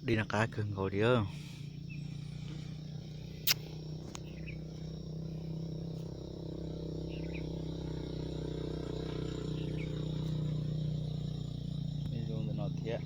Dib no qab kawg nkaus li. Zoo ntawm no thiab.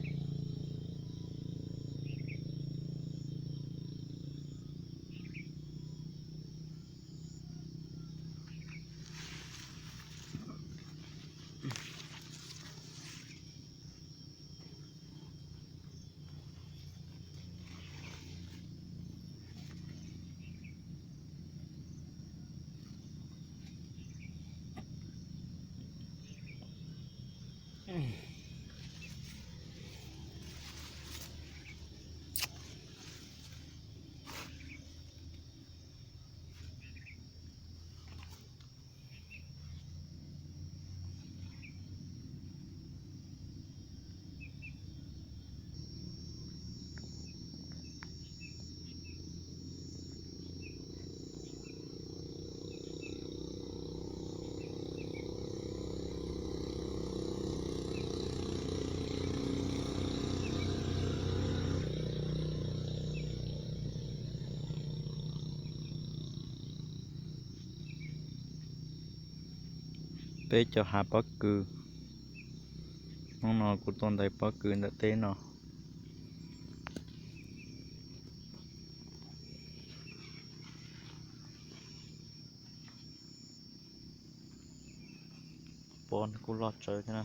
Peb cov hav pob kws. Hnub no kuv tuaj ntais pob kws ntawm teb no. Pob kuj loj tsawv thiab na.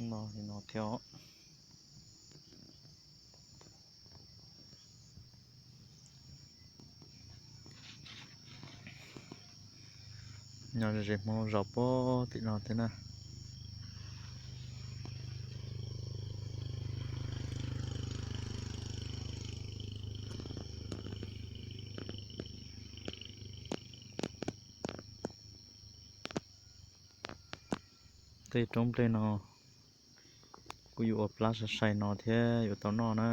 No li no thiab os. Nyob ze Hmoob zos puag tim no thiab na. Tej roob nplej no kuj yuav ua plab sai sai no thiab yuav tau noj na.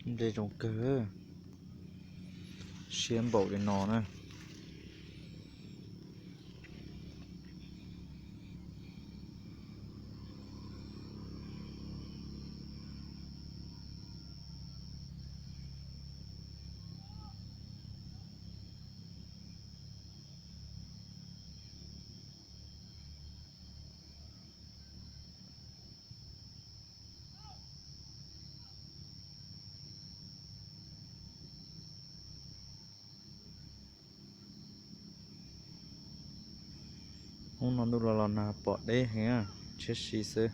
Nplej zoo kawg, siab npaum li no na. Hnub no ntuj los los nag pom deb heev, tshiab si xwb.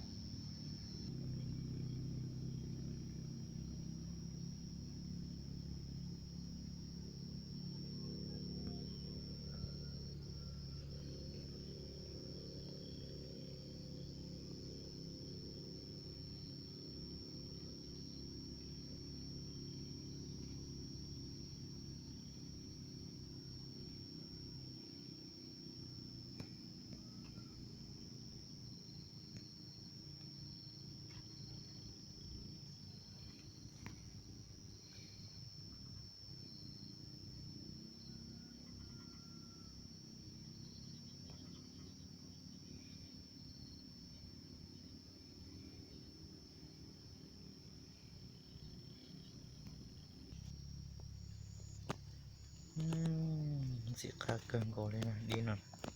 Ntxim qab kawg nkaus li na, dib no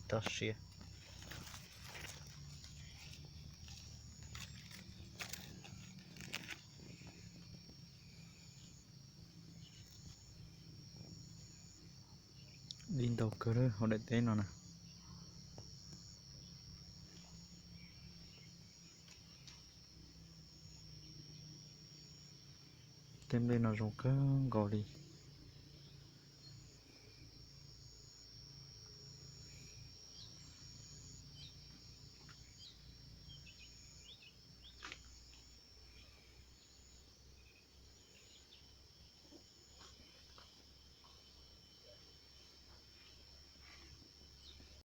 toj siab. Dib ntau kawg hauv daim teb no na. Tej nplej no zoo kawg nkaus li.